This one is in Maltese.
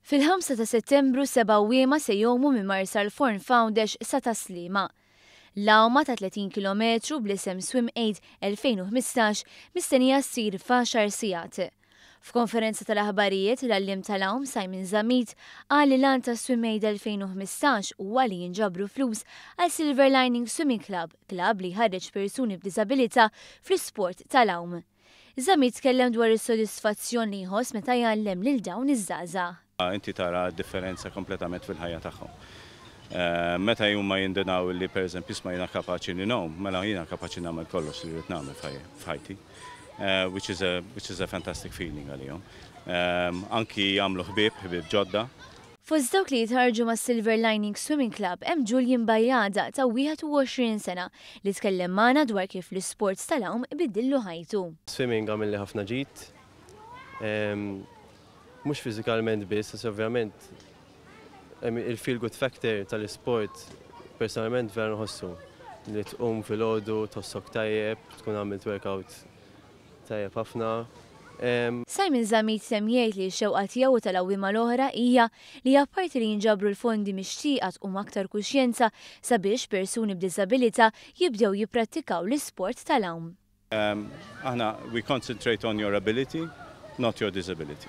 Fil-5 ta' Settembru seba' għawwiema se jgħumu minn Marsalforn f'Għawdex sa Tas-Sliema. L-għawma ta' 30 kilometru bl-isem Swim Aid 2015 mistennija ssir f'għaxar sigħat. F'konferenza tal-aħbarijiet, l-għalliem tal-għawm Simon Zammit qal li l-għan ta' Swim Aid 2015 huwa li jinġabru flus għal Silver Lining Swimming Club, klabb li jħarreġ persuni b'diżabilità fl-isport tal-għawm. Zammit tkellem dwar is-sodisfazzjon li jħoss meta jgħallem lil dawn iż-żgħażagħ. Inti tara differenza kompletament fil-ħajja tagħhom. Meta huma jindunaw li, pereżempju, isma', jiena kapaċi li ngħum, mela jiena kapaċi nagħmel kollox li rrid nagħmel f'ħajti. Which is a fantastic feeling għalihom. Anki jagħmlu ħbieb, ħbieb ġodda. Fost dawk li jitħarġu ma' Silver Lining Swimming Club hemm Julian Bajada ta' 21 sena li tkellem magħna dwar kif l-isport tal-għawm biddillu ħajtu. Swimming għamilli ħafna ġid. Mhux fiżikalment biss, għax ovvjament il-feel good factor tal-isport personalment vera nħossu li tqum filgħodu, tħossok tajjeb, tkun għamilt workout tajjeb ħafna. Simon Zammit temm jgħid li x-xewqa tiegħu tal-għawwiema l-oħra hija li apparti li jinġabru l-fondi mixtieqa tqum aktar kuxjenza sabiex persuni b'diżabilità jibdew jipprattikaw l-isport tal-għawm. Aħna we concentrate on your ability, not your disability.